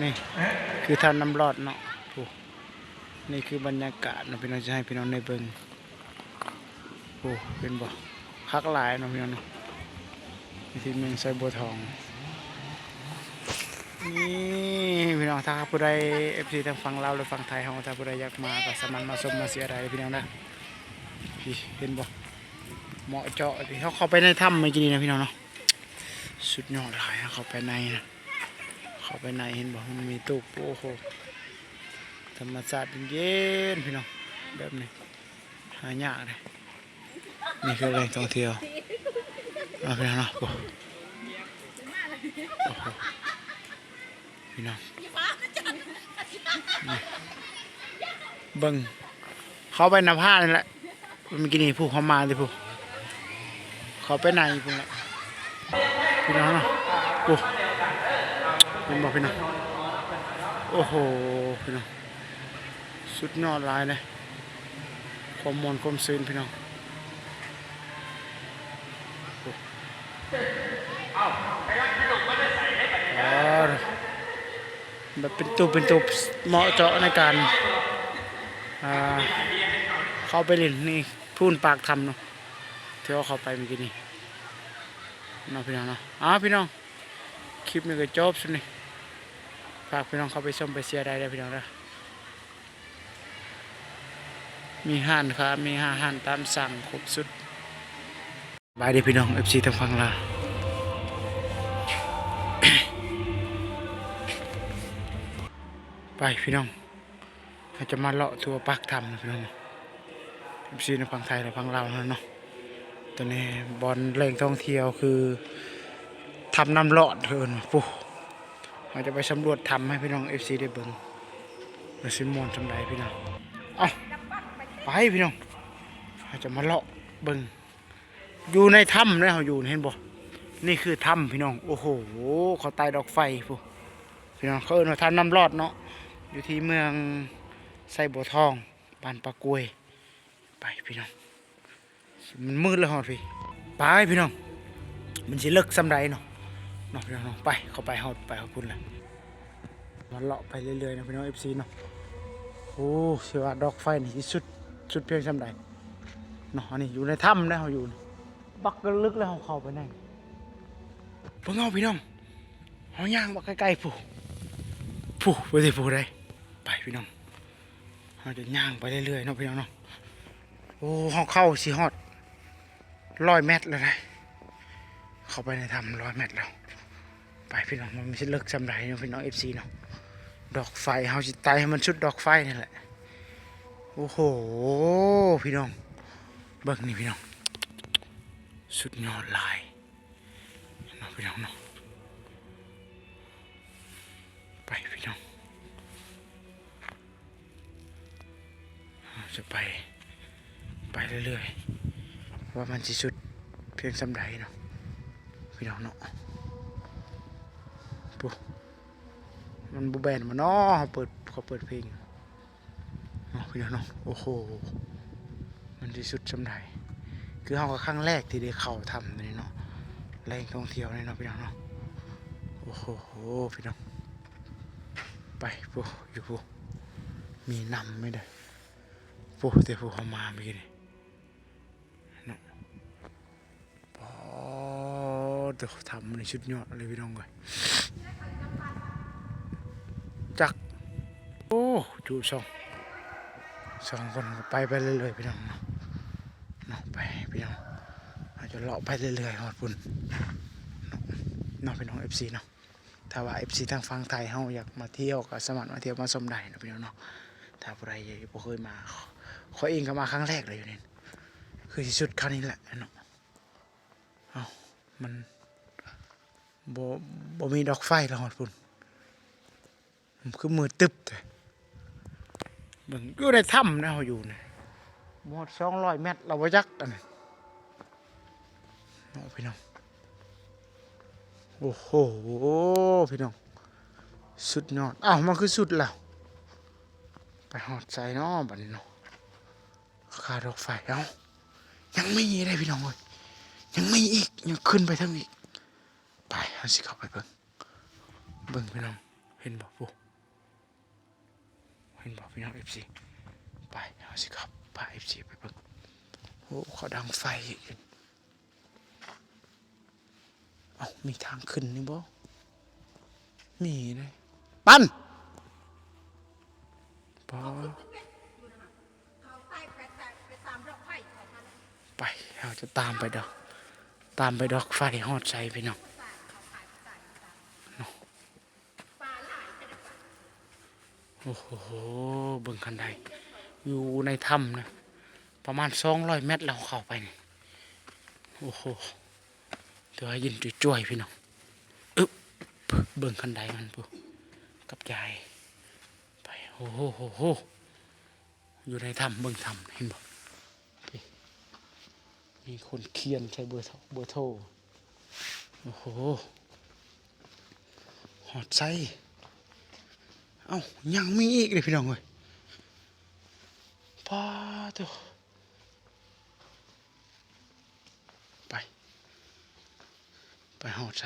ນີ້ຄືຖ້ຳນ້ຳລອດເນາະ. ໂອ້ ນີ້ຄືບັນຍາກາດເນາະພີ່ນ້ອງ, ຈະໃຫ້ພີ່ນ້ອງໄດ້ເບິ່ງ. ໂອ້ ເຫັນບໍ່? ຄັກຫຼາຍເນາະພີ່ນ້ອງເນາະ, ຢູ່ທີ່ເມືອງໄຊບົວທອງ. ນີ້ພີ່ນ້ອງ, ຖ້າຜູ້ໃດ ເອັຟຊີ ທາງຝັ່ງລາວ ຫຼື ຝັ່ງໄທເຮົາ ຖ້າຜູ້ໃດຢາກມາ ກໍສາມາດມາຊົມມາເຊຍໄດ້ເດີພີ່ນ້ອງເດີ. ນີ້ເຫັນບໍ່? ເໝາະເຈາະ. ເຮົາເຂົ້າໄປໃນຖ້ຳເມື່ອກີ້ນີ້ນະພີ່ນ້ອງເນາະ, ສຸດຍອດຫຼາຍ. ເຮົາເຂົ້າໄປໃນນະ, ເຂົ້າໄປໃນເຫັນບໍ່? ມັນມີຕູບ. ໂອ້ໂຫ ທຳມະຊາດເຢັນໆ ພີ່ນ້ອງ, ແບບນີ້ຫາຍາກເດ້. ນີ້ຄືແຫຼ່ງທ່ອງທ່ຽວ ເອົາພີ່ນ້ອງເນາະ. ໂອ້ ໂອ້ໂຫ ພີ່ນ້ອງ ນີ້ ເບິ່ງ ເຂົ້າໄປໜ້າຜານີ້ແຫຼະ. ເມື່ອກີ້ນີ້ຜູ້ເຂົ້າມາເດ້ຜູ້ ເຂົ້າໄປໃນພຸ້ນແຫຼະ ພີ່ນ້ອງເນາະ. ໂອ້ ເຫັນບໍ່ພີ່ນ້ອງ? ໂອ້ໂຫ ພີ່ນ້ອງ ສຸດຍອດຫຼາຍເດ້ ຄວາມມ່ວນຄວາມຊື່ນພີ່ນ້ອງ. ໂອ້ ອໍ ແບບເປັນຕູບເປັນຕູບ ເໝາະເຈາະໃນການ ອ່າ ເຂົ້າໄປຫຼິ້ນ. ນີ້ພຸ້ນປາກຖ້ຳເນາະ ທີ່ເຮົາເຂົ້າໄປເມື່ອກີ້ນີ້ເນາະ ພີ່ນ້ອງເນາະ. ອ້າວ ພີ່ນ້ອງ ຄລິບນີ້ກໍຈົບສ່ຳນີ້, ຝາກພີ່ນ້ອງເຂົ້າໄປຊົມໄປເຊຍໄດ້ເດີພີ່ນ້ອງເດີ. ມີຮ້ານຄ້າ ມີອາຫານຕາມສັ່ງຄົບຊຸດ. ສະບາຍດີພີ່ນ້ອງ ເອັຟຊີ ທາງຝັ່ງລາວ. ໄປພີ່ນ້ອງ ເຮົາຈະມາເລາະທົ່ວປາກຖ້ຳນະພີ່ນ້ອງ ເອັຟຊີ ໃນຝັ່ງໄທ ແລະ ຝັ່ງລາວນັ້ນເນາະ. ຕົວນີ້ບ່ອນແຫຼ່ງທ່ອງທ່ຽວຄືຖ້ຳນ້ຳລອດ ເອີ້ນວ່າ ປູ ເຮົາຈະໄປສຳຫຼວດຖ້ຳໃຫ້ພີ່ນ້ອງ ເອັຟຊີ ໄດ້ເບິ່ງ ວ່າຊິມ່ວນສ່ຳໃດພີ່ນ້ອງ. ເອົ້າ ໄປພີ່ນ້ອງ ເຮົາຈະມາເລາະເບິ່ງ ຢູ່ໃນຖ້ຳເດ້ ເຮົາຢູ່ ເຫັນບໍ່? ນີ້ຄືຖ້ຳພີ່ນ້ອງ. ໂອ້ໂຫ ເຂົາໄຕ້ດອກໄຟພຸ້ນພີ່ນ້ອງ, ເຂົາເອີ້ນວ່າຖ້ຳນ້ຳລອດເນາະ, ຢູ່ທີ່ເມືອງໄຊບົວທອງ ບ້ານປາກວຍ. ໄປພີ່ນ້ອງ ມັນມືດແລ້ວຮອດພີ້. ໄປພີ່ນ້ອງ ມັນຊິເລິກສ່ຳໃດເນາະ ເນາະພີ່ນ້ອງເນາະ. ໄປ ເຂົ້າໄປ ເຮົາໄປຮອດພຸ້ນແລ້ວ. ມາເລາະໄປເລື້ອຍໆ ເນາະພີ່ນ້ອງ ເອັຟຊີ ເນາະ. ໂອ້ ຊິວ່າດອກໄຟນີ້ຊິສຸດ ສຸດພຽງສ່ຳໃດເນາະ. ອັນນີ້ຢູ່ໃນຖ້ຳເດ້ ເຮົາຢູ່ນີ້ ບັກກະລຶກແລ້ວ ເຮົາເຂົ້າໄປໃນ ເບິ່ງເອົາພີ່ນ້ອງ, ເຮົາຍ່າງມາໃກ້ໆ ພຸ້ນ ພຸ້ນ ບໍ່ໄດ້ ພຸ້ນໃດ. ໄປພີ່ນ້ອງ ເຮົາຈະຍ່າງໄປເລື້ອຍໆ ເນາະພີ່ນ້ອງເນາະ. ໂອ້ ເຮົາເຂົ້າຊິຮອດຮ້ອຍແມັດແລ້ວໃດ໋, ເຂົ້າໄປໃນຖ້ຳຮ້ອຍແມັດແລ້ວ. ໄປພີ່ນ້ອງ ມັນຊິເລິກສ່ຳໃດເນາະພີ່ນ້ອງ ເອັຟຊີ ເນາະ. ດອກໄຟ ເຮົາຊິໄຕ່ໃຫ້ມັນສຸດດອກໄຟນີ້ແຫຼະ. ໂອ້ໂຫ ພີ່ນ້ອງ ເບິ່ງນີ້ພີ່ນ້ອງ ສຸດຍອດຫຼາຍເນາະ ພີ່ນ້ອງເນາະ. ໄປພີ່ນ້ອງ ເຮົາຈະໄປ ໄປເລື້ອຍໆ ວ່າມັນຊິສຸດພຽງສ່ຳໃດເນາະ ພີ່ນ້ອງເນາະ. ປຸ ມັນບໍ່ແບນບໍ່ເນາະ ເຮົາເປີດ ເຂົາເປີດເພງເນາະ ພີ່ນ້ອງເນາະ. ໂອ້ໂຫ ມັນຊິສຸດສ່ຳໃດ? ຄືເຮົາກໍຄັ້ງແລກທີ່ໄດ້ເຂົ້າຖ້ຳນີ້ເນາະ ແຫຼ່ງທ່ອງທ່ຽວນີ້ເນາະ ພີ່ນ້ອງເນາະ. ໂອ້ໂຫ ພີ່ນ້ອງ ໄປ ພຸ້ນ ຢູ່ພຸ້ນ ມີນ້ຳມີເດີ ພຸ້ນ ແຕ່ພຸ້ນ ເຮົາມາເມື່ອກີ້ນີ້ເນາະ. ປາດໂທ້ ຖ້ຳນີ້ສຸດຍອດເລີຍພີ່ນ້ອງເອີຍ. ຈັກ ໂອ້ ຈຸສອງ ສອງຄົນກໍໄປ ໄປເລື້ອຍໆ ພີ່ນ້ອງເນາະ ເນາະ. ໄປພີ່ນ້ອງ ເຮົາຈະເລາະໄປເລື້ອຍໆ ຮອດພຸ້ນເນາະ ເນາະ ພີ່ນ້ອງ ເອັຟຊີ ເນາະ. ຖ້າວ່າ ເອັຟຊີ ທາງຝັ່ງໄທເຮົາຢາກມາທ່ຽວ ກໍສາມາດມາທ່ຽວມາຊົມໄດ້ເນາະ ພີ່ນ້ອງເນາະ. ຖ້າຜູ້ໃດບໍ່ເຄີຍມາ ຂ້ອຍເອງກໍມາຄັ້ງແລກເລີຍຢູ່ນີ້ ຄືຊິສຸດຄັກນີ້ແຫຼະເນາະ. ເອົ້າ ມັນບໍ່ ບໍ່ມີດອກໄຟລະຮອດພຸ້ນ ຄືມືດຕຶບແທ້. ເບິ່ງຢູ່ໃນຖ້ຳນະ ເຮົາຢູ່ນີ້ ບໍ່ຮອດສອງຮ້ອຍແມັດລະບໍ່ຈັກ ອັນນີ້ເນາະ ພີ່ນ້ອງ. ໂອ້ໂຫ ພີ່ນ້ອງ ສຸດຍອດ. ອ້າວ ມັນຄືສຸດແລ້ວ ໄປຮອດໃສເນາະບັດນີ້ເນາະ? ຄາດອກໄຟ. ເອົ້າ ຍັງມີອີກເດ້ພີ່ນ້ອງເອີຍ ຍັງມີອີກ ຍັງຂຶ້ນໄປເທິງອີກ. ໄປ ເຮົາຊິເຂົ້າໄປເບິ່ງ ເບິ່ງພີ່ນ້ອງ ເຫັນບໍ່ພຸ້ນ ເຫັນບໍ່ພີ່ນ້ອງ ເອັຟຊີ? ໄປ ເຮົາຊິເຂົ້າພາ ເອັຟຊີ ໄປເບິ່ງ. ໂອ້ ເຂົາດັງໄຟ. ເອົ້າ ມີທາງຂຶ້ນນີ້ບໍ່? ມີເດ້. ປັນ! ປາ ໄປ ເຮົາຈະຕາມໄປດອກ ຕາມໄປດອກໄຟຮອດໃສພີ່ນ້ອງເນາະ. ໂອ້ໂຫ ເບິ່ງຄັນໄດ ຢູ່ໃນຖ້ຳນະ ປະມານສອງຮ້ອຍແມັດແລ້ວເຂົ້າໄປນີ້. ໂອ້ໂຫ ແຕ່ວ່າເຢັນຈວຍໆ ພີ່ນ້ອງ. ອຶບ ເບິ່ງຄັນໄດມັນພຸ້ນ ກັບຍາຍໄປ. ໂອ້ໂຫ ຢູ່ໃນຖ້ຳ ເບິ່ງຖ້ຳ ເຫັນບໍ່? ນີ້ ມີຄົນຂຽນໃສ່ເບີໂທ ເບີໂທ. ໂອ້ໂຫ ຮອດໃສ? ເອົ້າ ຍັງມີອີກເດ້ພີ່ນ້ອງເອີຍ. ປາໂທ້ ໄປ ໄປຮອດໃສ?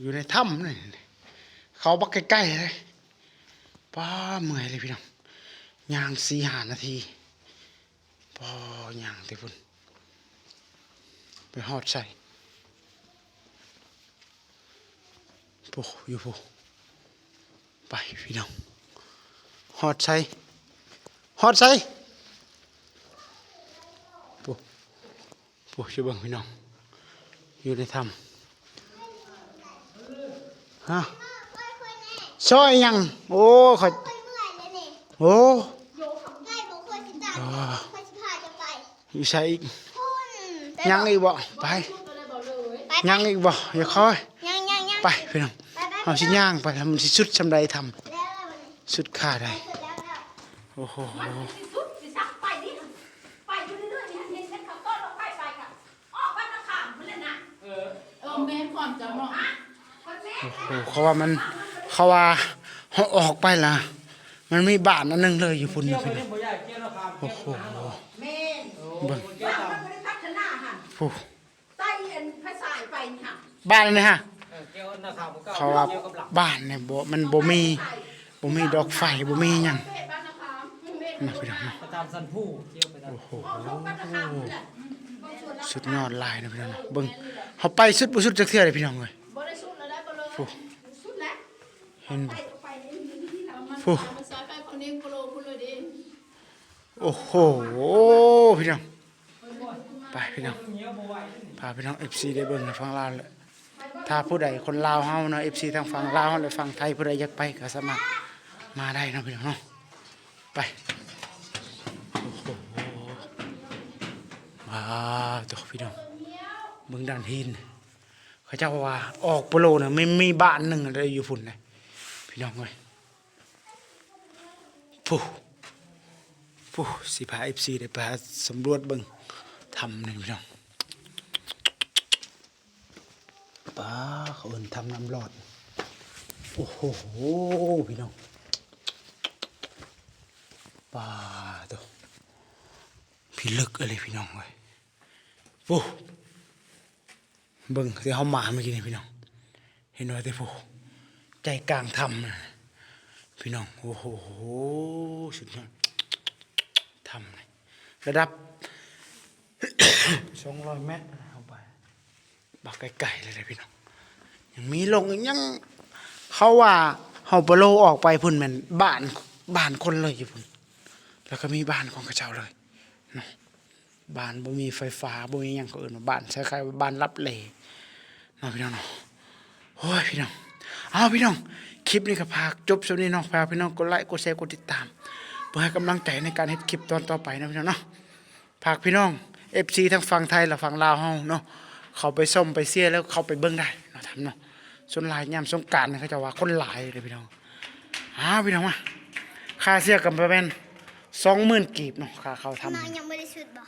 ຢູ່ໃນຖ້ຳນີ້ ເຂົ້າບັກໃກ້ໆເລີຍ. ປາ ເມື່ອຍເລີຍພີ່ນ້ອງ ຍ່າງສີ່ຫ້ານາທີ. ປາ ຍ່າງແຕ່ພຸ້ນ ໄປຮອດໃສ? ພຸ້ນ ຢູ່ພຸ້ນ. ໄປພີ່ນ້ອງ ຮອດໃສ? ຮອດໃສ? ພຸ້ນ ພຸ້ນ ຊິເບິ່ງພີ່ນ້ອງ ຢູ່ໃນຖ້ຳ. ຮະ ຊອຍຫຍັງ? ໂອ້ ຂ້ອຍ ໂອ້ ຢູ່ໃສອີກ? ຍັງອີກບໍ່? ໄປ ຍັງອີກບໍ່? ຢ່າຄ່ອຍ ໄປພີ່ນ້ອງ ເຮົາຊິຍ່າງໄປ ມັນຊິສຸດສ່ຳໃດຖ້ຳ ສຸດຄ່າໃດ? ໂອ້ໂຫ ເອີ ແມ່ນຄວາມຈຳເນາະ. ໂອ້ໂຫ ເຂົາວ່າມັນ ເຂົາວ່າເຮົາອອກໄປລະ ມັນມີບ້ານອັນໜຶ່ງເລີຍຢູ່ພຸ້ນນະພີ່ນ້ອງ. ໂອ້ໂຫ ເບິ່ງ ພຸ້ນ ບ້ານອັນນີ້ຫະ ເຂົາວ່າບ້ານນີ້ບໍ່ ມັນບໍ່ມີ ບໍ່ມີດອກໄຟ ບໍ່ມີຫຍັງນະພີ່ນ້ອງເນາະ. ໂອ້ໂຫ ສຸດຍອດຫຼາຍນະພີ່ນ້ອງເນາະ. ເບິ່ງ ເຮົາໄປສຸດບໍ່ສຸດຈັກເທື່ອເດ້ພີ່ນ້ອງເອີຍ. ພຸ້ນ ເຫັນບໍ່? ພຸ້ນ ໂອ້ໂຫ ພີ່ນ້ອງ ໄປພີ່ນ້ອງ ພາພີ່ນ້ອງ ເອັຟຊີ ໄດ້ເບິ່ງໃນຝັ່ງລາວແຫຼະ. ຖ້າຜູ້ໃດ ຄົນລາວເຮົາເນາະ ເອັຟຊີ ທາງຝັ່ງລາວ ແລະ ຝັ່ງໄທ ຜູ້ໃດຢາກໄປກໍສາມາດມາໄດ້ເນາະພີ່ນ້ອງເນາະ. ໄປ ໂອ້ໂຫ ວ້າວ ໂທ້ ພີ່ນ້ອງ ເບິ່ງດ້ານຫີນ ເຂົາເຈົ້າວ່າອອກໂປໂລນະ ມີ ມີບ້ານໜຶ່ງໄດ້ຢູ່ພຸ້ນນະ ພີ່ນ້ອງເອີຍ. ພຸ້ນ ພຸ້ນ ຊິພາ ເອັຟຊີ ໄດ້ໄປຫາສຳຫຼວດເບິ່ງຖ້ຳນີ້ພີ່ນ້ອງ. ປາ ເຂົາເອີ້ນຖ້ຳນ້ຳລອດ. ໂອ້ໂຫ ພີ່ນ້ອງ ປາໂທ້ ພິລຶກອີ່ຫຼີພີ່ນ້ອງເອີຍ. ພຸ້ນ ເບິ່ງທີ່ເຮົາມາເມື່ອກີ້ນີ້ພີ່ນ້ອງ ເຫັນວ່າແຕ່ຜູ້ໃຈກາງຖ້ຳນະພີ່ນ້ອງ. ໂອ້ໂຫ ສຸດຍອດ ຖ້ຳນີ້ລະດັບສອງຮ້ອຍແມັດ ເຮົາໄປບັກໄກໆເລີຍເດ້ພີ່ນ້ອງ. ຍັງມີລົງອີກ ຍັງ ເຂົາວ່າເຮົາປະໂລອອກໄປພຸ້ນແມ່ນບ້ານ ບ້ານຄົນເລີຍຢູ່ພຸ້ນ ແລ້ວກໍມີບ້ານຂອງເຂົາເຈົ້າເລີຍເນາະ. ບ້ານບໍ່ມີໄຟຟ້າ ບໍ່ມີຫຍັງ ເຂົາເອີ້ນວ່າບ້ານ ຄ້າຍໆວ່າບ້ານລັບແລເນາະ ພີ່ນ້ອງເນາະ. ໂອ້ຍ ພີ່ນ້ອງ ເອົາ ພີ່ນ້ອງ ຄລິບນີ້ກໍຝາກຈົບສ່ຳນີ້ເນາະ. ຝາກພີ່ນ້ອງກົດໄລ ກົດແຊ ກົດຕິດຕາມ ເພື່ອໃຫ້ກຳລັງໃຈໃນການເຮັດຄລິບຕອນຕໍ່ໄປເນາະ ພີ່ນ້ອງເນາະ. ຝາກພີ່ນ້ອງ ເອັຟຊີ ທັງຝັ່ງໄທ ແລະ ຝັ່ງລາວເຮົາເນາະ ເຂົ້າໄປຊົມໄປເຊຍ ແລ້ວເຂົ້າໄປເບິ່ງໄດ້ເນາະ ຖ້ຳເນາະ. ສ່ວນຫຼາຍຍາມສົງການນີ້ ເຂົາເຈົ້າວ່າຄົນຫຼາຍເດ້ພີ່ນ້ອງ. ອ້າວ ພີ່ນ້ອງມາ ຄ່າເສຍກໍປະມານສອງໝື່ນກີບເນາະ ຄ່າເຂົ້າຖ້ຳ. ນ້ອງຍັງບໍ່ໄດ້ຊຸດບໍ່?